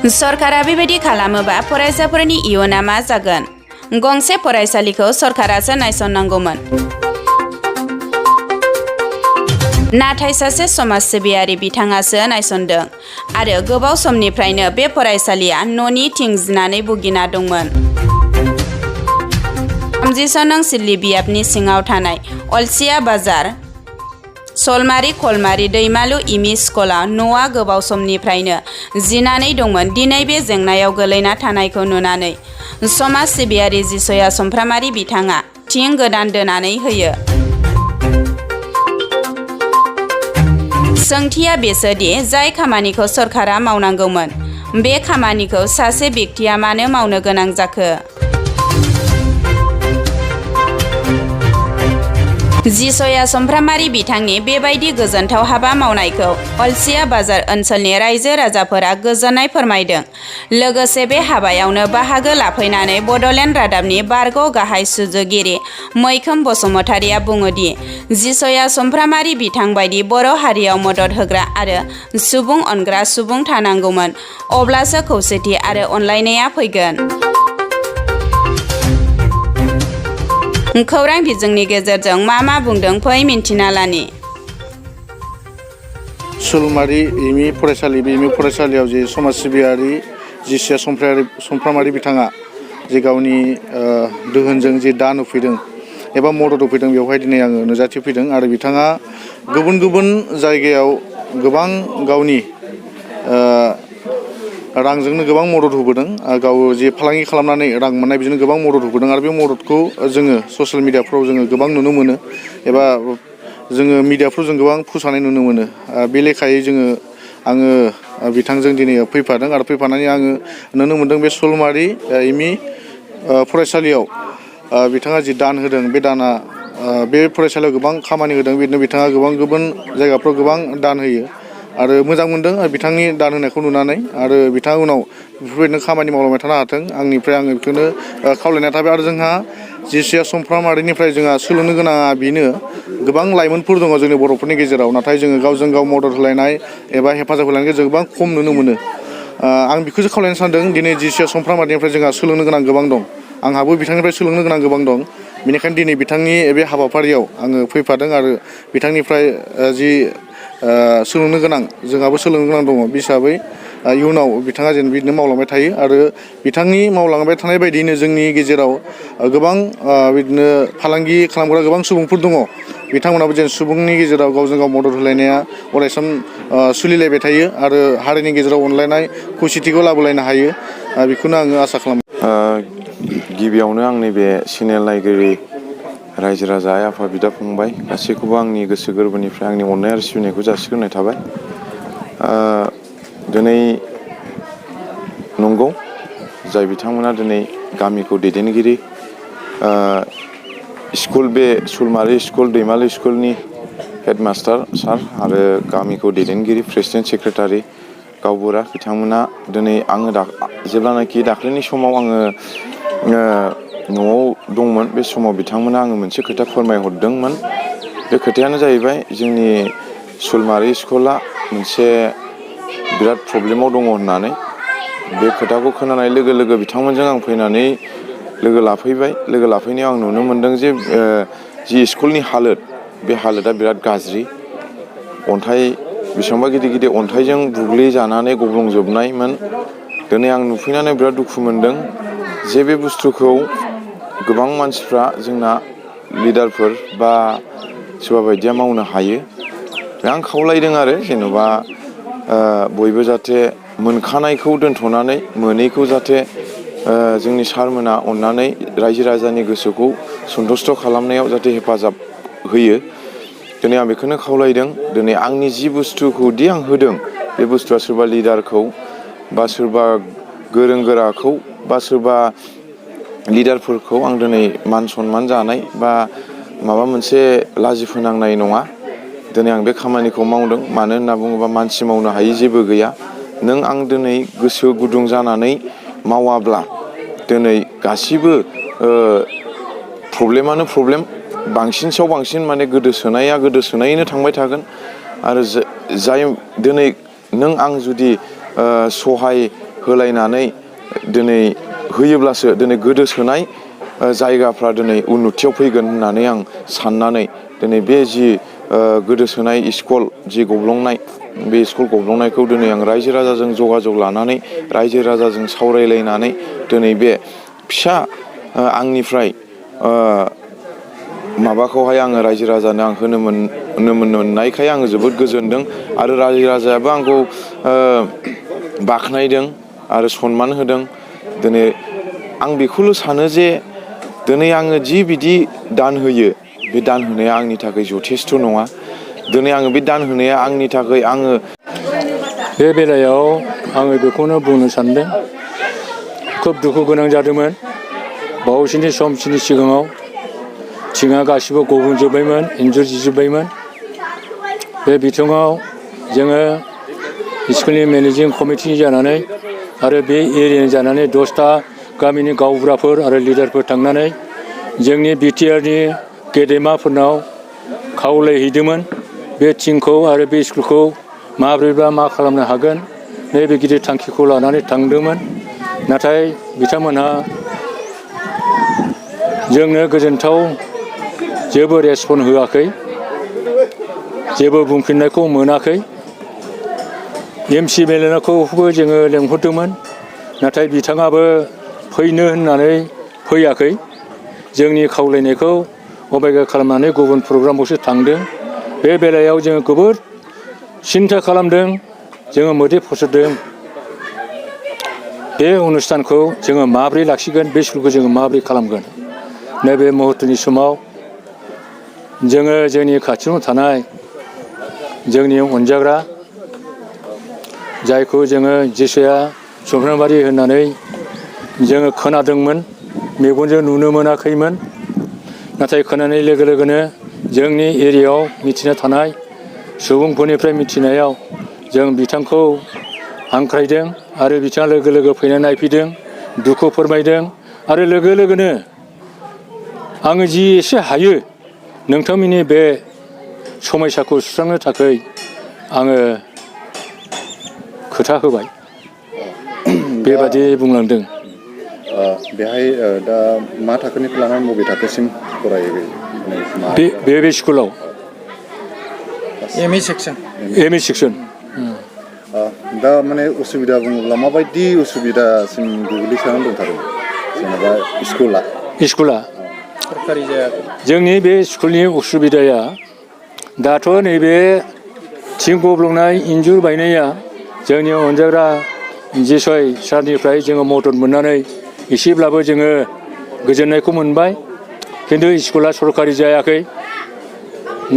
सरकारा बेबायदि खालामोबा फरायसाफोरनि इयुना मा जागोन? गंसे फरायसालिखौ सरकारासो नायसननांगौमोन। नाथाय सासे समाज सिबियारि बिथाङासो नायसनदों आरो गोबाव समनिफ्रायनो बे फरायसालिया न'नि थिं जिनानै भुगिना दंमोन। 30 नं सिदलि बियाबनि सिङाव थानाय अलसिया बाजार सलमारि खलमारि दैमालु एमइ स्कुलाव न'आ गोबाव समनिफ्रायनो जिनानै दंमोन। दिनै बे जेंनायाव गोलैना थानायखौ नुनानै समाज सिबियारि जिसया सुमफ्रामारि बिथाङा थिं गोदान दोनानै होयो। सोंथिया बेसोदि जाय खामानिखौ सरकारा मावनांगौमोन बे खामानिखौ सासे बेक्तिया मानो मावनो गोनां जाखो? जिसया सुमफ्रामारि बिथांनि बेबायदि गोजोनथाव हाबा मावनायखौ अलसिया बाजार ओनसोलनि रायजो राजाफोरा गोजोननाय फोरमायदों। लोगोसे बे हाबायावनो बाहागो लाफैनानै बड'लेण्ड रादाबनि बारग' गाहाय सुजुगिरि मैखोम बसुमतारिया बुङोदि जिसया सुमफ्रामारि बिथां बायदि बर' हारियाव मदद होग्रा आरो सुबुं अनग्रा सुबुं थानांगौमोन, अब्लासो खौसेथि आरो अनलायनाया फैगोन। खौरां बिजोंनि गेजेरजों मा बुंदों फै मिन्थिना लानि। सलमारि एमइ फरायसालि बे एमइ फरायसालियाव जे समाज सिबियारि जिसया सुमफ्रामारि बिथाङा जे गावनि दोहोनजों जे दान होफैदों एबा मदद होफैदों, बेवहाय दिनै आङो नुजाथिफैदों आरो बिथाङा गुबुन गुबुन जायगायाव गोबां गावनि रांजोंनो गोबां मदद होबोदों। गाव जे फालांगि खालामनानै रां मोननाय बिदिनो गोबां मदद होबोदों आरो बे मददखौ जोङो ससियेल मिडियाफ्राव जोङो गोबां नुनो मोनो एबा जोङो मिडियाफ्राव जों गोबां फोसावनाय नुनो मोनो। बे लेखायै आङो बिथांजों दिनै फैफादों आरो फैफानानै आङो नुनो मोनदों बे सलमारि एमइ फरायसालियाव बिथाङा जि दान होदों बे दाना बे फरायसालियाव गोबां खामानि होदों। बिदिनो बिथाङा गुबुन जायगाफ्राव गोबां दान होयो आरो मोजां मोनदों बिथांनि दान होनायखौ नुनानै आरो बिथाङा उनाव बेफोरबायदिनो खामानि मावलांबाय थानो हाथों आंनिफ्राय आङो बेखौनो खावलायनाय थाबाय। आरो जोंहा जिसया सुमफ्रामारिनिफ्राय जोंहा सोलोंनो गोनाङा बेनो, गोबां लाइमोनफोर दङ जोंनि बर'फोरनि गेजेराव, नाथाय जोङो गावजों गाव मदद होलायनाय एबा हेफाजाब होलायनायखौ जों गोबां खम नुनो मोनो। आं बेखौसो खावलायनो सानदों दिनै जिसया सुमफ्रामारिनिफ्राय जोंहा सोलोंनो गोनां गोबां दं। आंहाबो बिथांनिफ्राय सोलोंनो गोनां गोबां दं। बेनिखायनो दिनै बिथांनि बे हाबाफारियाव आङो फैफादों आरो बिथांनिफ्राय जि सोलोंनो गोनां जोंहाबो सोलोंनो गोनां दङ। बे हिसाबै इयुनाव बिथाङा जेन बिदिनो मावलांबाय थायो आरो बिथांनि मावलांबाय थानाय बायदियैनो जोंनि गेजेराव गोबां बिदिनो फालांगि खालामग्रा गोबां सुबुंफोर दङ। बिथांमोनाबो जेन सुबुंनि गेजेराव गावजों गाव मदद होलायनाया अरायसम सोलिलायबाय थायो आरो हारिनि गेजेराव अनलायनाय खौसेथिखौ लाबोलायनो हायो, बेखौनो आङो आसा खालामो। गिबियावनो आंनि बे चेनेल नायगिरि रायजो राजा आइ आफा बिदा फंबाय गासैखौबो आंनि गोसो गोरबोनिफ्राय आंनि अननाय आरो सिबिनायखौ जासिग्रोनाय थाबाय। दिनै नंगौ जाय बिथांमोना दिनै गामिखौ दैदेनगिरि स्कुल बे सलमारि स्कुल दैमालु स्कुलनि हेडमास्टार सार आरो गामिखौ दैदेनगिरि प्रेसिडेन्ट सेक्रेटारि गावबुरा बिथांमोना दिनै आङो जेब्लानाखि दाख्लैनि समाव आङो न'आव दंमोन बे समाव बिथांमोना आङो मोनसे खोथा फोरमायहरदोंमोन। बे खोथायानो जाहैबाय जोंनि सलमारि स्कुला मोनसे बिराद प्रब्लेमाव दङ होननानै। बे खोथाखौ खोनानाय लोगो लोगो बिथांमोनजों आं फैनानै लोगो लाफैबाय। लोगो लाफैनायाव आं नुनो मोनदों जे जि स्कुलनि हालोद बे हालोदा बिराद गाज्रि। अन्थाइ बेसेबांबा गिदिर गिदिर अन्थाइजों बुग्लिजानानै गब्लंजोबनायमोन। दिनै आं नुफैनानै बिराद दुखु मोनदों जे बे बुस्थुखौ गोबां मानसिफ्रा जोंना लिडारफोर बा सोरबा बायदिया मावनो हायो। आं खावलायदों आरो जेन'बा बयबो जाहाथे मोनखानायखौ दोनथ'नानै मोनैखौ जाहाथे जोंनि सारमोना अननानै रायजो राजानि गोसोखौ सन्थुष्ट' खालामनायाव जाहाथे हेफाजाब होयो। दिनै आं बेखौनो खावलायदों। दिनै आंनि जि बुस्थुखौ दि आं होदों बे बुस्थुआ सोरबा लिडारखौ बा सोरबा गोरों गोराखौ बा सोरबा लिडारफोरखौ आं दिनै मान सनमान जानाय बा माबा मोनसे लाजि फोनांनाय नङा। दिनै आं बे खामानिखौ मावदों। मानो होनना बुङोबा मानसि मावनो हायि जेबो गैया। नों आं दिनै गोसो गुदुं जानानै मावाब्ला दिनै गासिबो प्रब्लेमानो प्रब्लेम, बांसिन सायाव बांसिन माने गोदोसोनाया गोदोसोनायैनो थांबाय थागोन। आरो जाय दिनै नों आं जुदि सहाय होलायनानै दिनै होयोब्लासो दिनै गोदोसोनाय जायगाफ्रा दिनै उन्नतियाव फैगोन होननानै आं साननानै दिनै बे जि गोदोसोनाय स्कुल जि गब्लंनाय बे स्कुल गब्लंनायखौ दिनै आं रायजो राजाजों जगाजग लानानै रायजो राजाजों सावरायलायनानै दिनै बे फिसा आंनिफ्राय माबाखौहाय आङो रायजो राजानो आं होनो मोननायखाय आङो जोबोद गोजोनदों आरो रायजो राजायाबो आंखौ बाख्नायदों आरो सनमान होदों। दिनै आं बेखौल' सानो जे दिनै आङो जि बिदि दान होयो बे दान होनाया आंनि थाखाय जथेस्थ' नङा। दिनै आङो बे दान होनाया आंनि थाखाय आङो बे बेलायाव आङो बेखौनो बुंनो सानदों खोब दुखु गोनां जादोंमोन बावैसोनि समसिनि सिगाङाव थिङा गासिबो गब्लंजोब्बायमोन इन्जुर जिजोब्बायमोन। बे बिथिङाव जोङो स्कुलनि मेनेजिं कमिटि जानानै आरो बे एरियानि जानानै 10टा गामिनि गावबुराफोर आरो लिडारफोर थांनानै जोंनि बिटिआरनि गेदेमाफोरनाव खावलायहैदोंमोन बे थिंखौ आरो बे स्कुलखौ माब्रैबा मा खालामनो हागोन नैबे गिदिर थांखिखौ लानानै थांदोंमोन। नाथाय बिथांमोनहा जोंनो गोजोनथाव जेबो रेसपन्स होआखै, जेबो बुंफिननायखौ मोनाखै। MC मेलेनाखौबो जोङो लेंहरदोंमोन नाथाय बिथाङाबो फैनो होननानै फैयाखै। जोंनि खावलायनायखौ अबयगा खालामनानै गुबुन प्रग्रामावसो थांदों। बे बेलायाव जोङो जोबोद सिन्था खालामदों, जोङो मोदै फसरदों। बे अनुस्थानखौ जोङो माब्रै लाखिगोन, बे स्कुलखौ जोङो माब्रै खालामगोन। नैबे मुहुर्तनि समाव जोङो जोंनि खाथियाव थानाय जोंनि अनजाग्रा जायखौ जोङो जिसुआ सुमफ्रामारि होननानै जोङो खोनादोंमोन, मेगनजों नुनो मोनाखैमोन। नाथाय खोनानाय लोगो लोगोनो जोंनि एरियायाव मिथिना थानाय सुबुंफोरनिफ्राय मिथिनायाव जों बिथांखौ हांख्रायदों आरो बिथाङा लोगो लोगो फैनानै नायफैदों, दुखु फोरमायदों आरो लोगो लोगोनो आङो जि एसे हायो नोंथांमोननि बे समस्याखौ सुस्रांनो थाखाय आङो खोथा होबाय बेबादि बुंलांदों। बेहाय दा मा थाखोनिफ्राय लानानै बबे थाखोसिम फरायो बे स्कुलाव एम इ सेक्सन दा माने उसुबिदा बुङोब्ला माबायदि उसुबिदासिम गोग्लैसोनानै दंथारो जेनेबा स्कुला सरकारि जायाखै। जोंनि बे स्कुलनि उसुबिदाया दाथ' नैबे थिं गब्लंनाय इन्जुर बायनाया जोंनि अनजाग्रा जिसय सारनिफ्राय जोङो मदद मोननानै एसेब्लाबो जोङो गोजोननायखौ मोनबाय। खिन्थु स्कुला सरकारि जायाखै।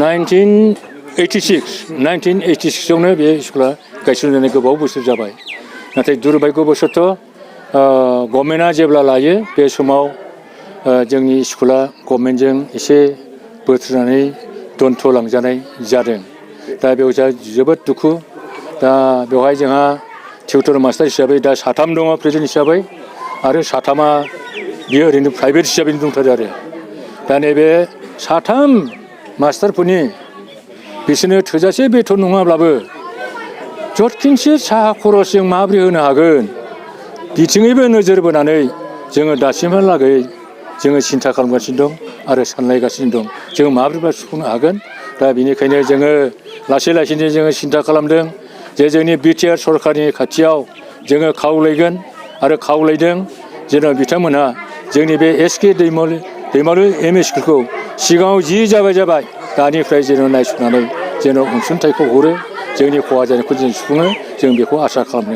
1986आवनो बे स्कुला गायसनजानाय गोबाव बोसोर जाबाय। नाथाय दुर्भाग्यबसत' गभर्नमेन्टआ जेब्ला लायो बे समाव जोंनि स्कुला गभर्नमेन्टजों एसे बोथ्रोदनानै दोनथ'लांजानाय जादों। दा बेयाव जोबोद दुखु। दा बेवहाय जोंहा टिउटर मास्टार हिसाबै दा 3 दङ प्रेजेन्ट हिसाबै आरो 3 बियो ओरैनो प्राइभेट हिसाबै दंथारो आरो। दा नैबे 3 मास्टारफोरनि बिसोरनो थोजासे बेथन नङाब्लाबो जथखिनसे साहा खरस जों माबोरै होनो हागोन बिथिङैबो नोजोर बोनानै जोङो दासिमहालागै जोङो सिन्था खालामगासिनो दं आरो सानलायगासिनो दं जोङो माबोरैबा सुफुंनो हागोन। दा बेनिखायनो जोङो लासै लासैनो जोङो सिन्था खालामदों जे जोंनि बिटिआर सरकारनि खाथियाव जोङो खावलायगोन आरो खावलायदों जेन' बिथांमोनहा जोंनि बे SK दैमालु EM स्कुलखौ सिगाङाव जि जाबाय दानिफ्राय जेन' नायस'नानै जेन' अनसुंथाइखौ हरो, जोंनि खहा जानायखौ जों सुफुङो, जों बेखौ आसा खालामो।